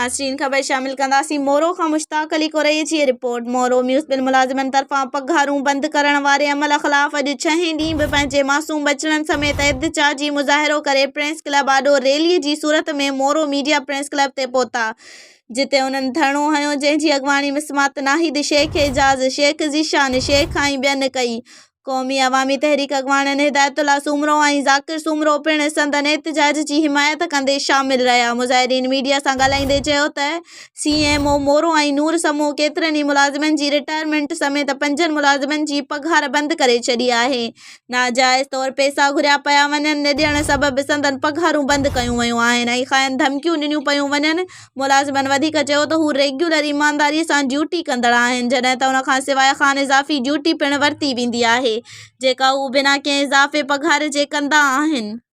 ناظرين خبر شامل ڪنداسين مورو کان مشتاق علي ڪورئي جي رپورٽ مورو ميونسپل ملازمن طرفان پگهارون بند ڪرڻ واري عمل خلاف اڄ ڇهين ڏينهن به پنهنجي معصوم ٻچڙن سميت احتجاجي مظاهرو ڪري پريس ڪلب آڏو ريلي جي صورت ۾ مورو ميڊيا پريس ڪلب تي پهتا جتي انهن ڌرڻو هنيو جنهن جي اڳواڻي مسمات ناهيد شيخ اعجاز شيخ ذيشان شيخ ۽ ٻين ڪئي قومي عوامي تحريڪ اڳواڻن هدايت الله سومرو ۽ ذاڪر سومرو پڻ سندن احتجاج جي حمايت ڪندي شامل رهيا. مظاهرين ميڊيا سان ڳالهائيندي چيو ته C M O Moro ۽ Noor Samoon ڪيترن ئي ملازمن جي رٽائرمينٽ سميت پنجن ملازمن جي پگهار بند ڪري ڇڏي آهي، ناجائز طور پئسا گهريا پيا وڃن، نه ڏيڻ سبب سندن پگهارون بند ڪيون ويون آهن ۽ کانئن ڌمڪيون ڏنيون پيون وڃن، ملازمن وڌيڪ چيو ته هو ريگيولر ايمانداري سان ڊيوٽي ڪندڙ آهن جڏهن ته ان کان سواء کان اضافي ڊيوٽي پڻ ورتي ويندي آهي جيڪا هو بنا ڪنهن اضافي پگهار جي ڪندا آهن.